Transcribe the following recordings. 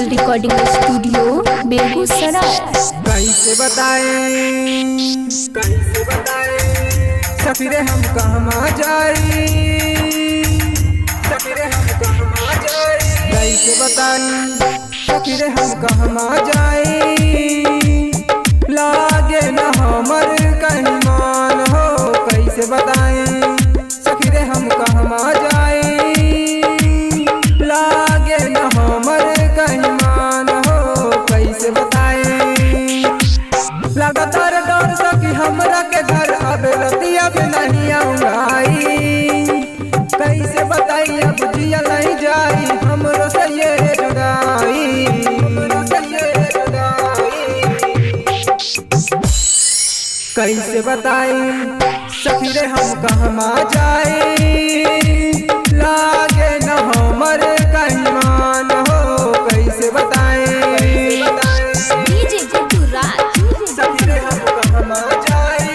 Digital recording studio Begusarai. कैसे बताए, कैसे बताए सखी रे हम कहवा जाई, सखी रे हम कहवा जाई। कैसे बताई सखी रे हम कहवा जाई, लागे न हमर कहीं मान हो। कैसे बताई सखी रे हम कहवा जाई, लागे न हमर कहीं मान हो। कैसे बताई लगातार डर सकी हमरा के घर अब रतिया में नहीं आऊंगाई। कैसे बताई अब जिया नहीं जाई, हमरो से ये जुदाई, हमरो से ये जुदाई। कैसे बताई सखी रे हम कहवा जाई, लागे न हमर कहीं मान हो। कैसे बताई डीजे गुड्डू राज। सखी रे हम कहवा जाई।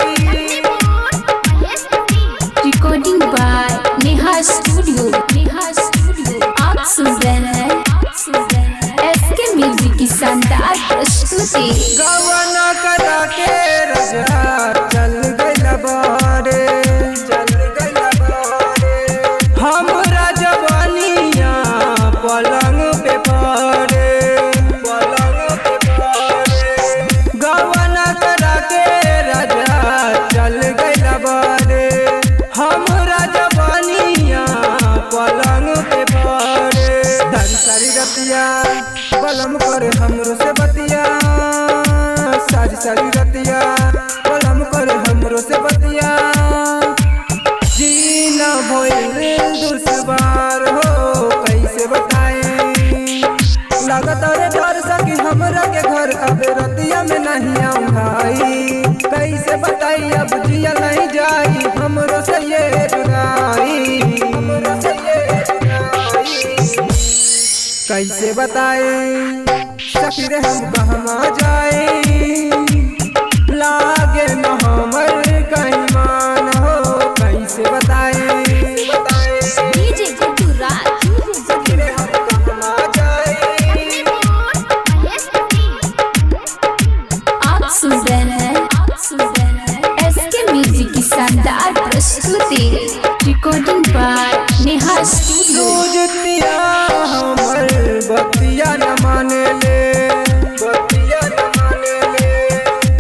Recording by Neha studio, Neha studio. आप सुन रहे हैं, आप सुन रहे हैं एसके म्यूजिक की शानदार प्रस्तुति। गवन करा के रजा चल गइल बारे, चल गइल बारे। हमरा जवानिया पलंग पे पड़े, पलंग पे पड़े। गवन करा के रजा चल गइल बारे, हमरा जवानिया पलंग पे पड़े। धर सारी रतिया बलम करे हमरो से बतिया, सारी सारी रतिया बलम करे हमरो से बतिया। जीना भइल दुश्वार हो, कैसे बताए लगातार डर सकी हमरा के घर अब रतिया में नहीं आऊं भाई। कैसे बताई अब जिया नहीं जाई, हमरो से ये जुदाई, हमरो से ये जुदाई। कैसे बताए सखी रे हम कहवा जाई, लागे न हमर कहीं मान हो। कैसे बताए डीजे गुड्डू राज। सखी रे हम कहवा जाई। आप सुन रहे हैं, आप सुन रहे हैं एसके म्यूजिक की शानदार प्रस्तुति। Recording by Neha studio. सूझतिया हमर बतिया न माने ले, बतिया न माने ले।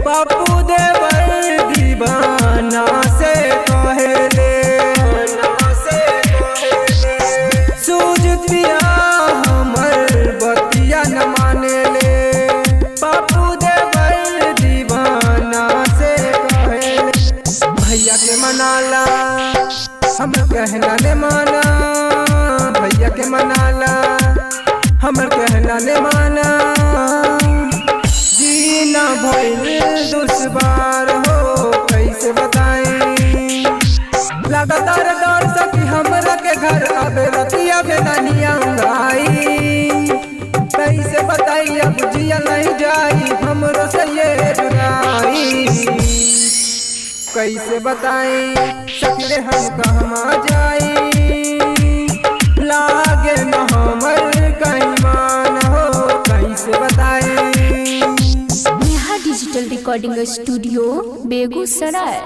पप्पू देवर दीवाना से कहे ले, ना से कहे ले। सूझतिया हमर बतिया न माने ले, पप्पू देवर दीवाना से कहे ले। भैया के मनाला हमर कहना ने माना, भैया के मनाला हमर कहना ने माना। जीना भइल दुश्वार हो, कैसे बताई लगातार डर सकी हमरा के घर अब रतिया में नहीं आऊंगाई। कैसे बताई अब जिया नहीं जाई, हमरो से ये जुदाई। कैसे बताई सखी रे हम कहवा जाई, लागे न हमर कहीं मान हो। कैसे बताई। Neha digital recording studio Begusarai.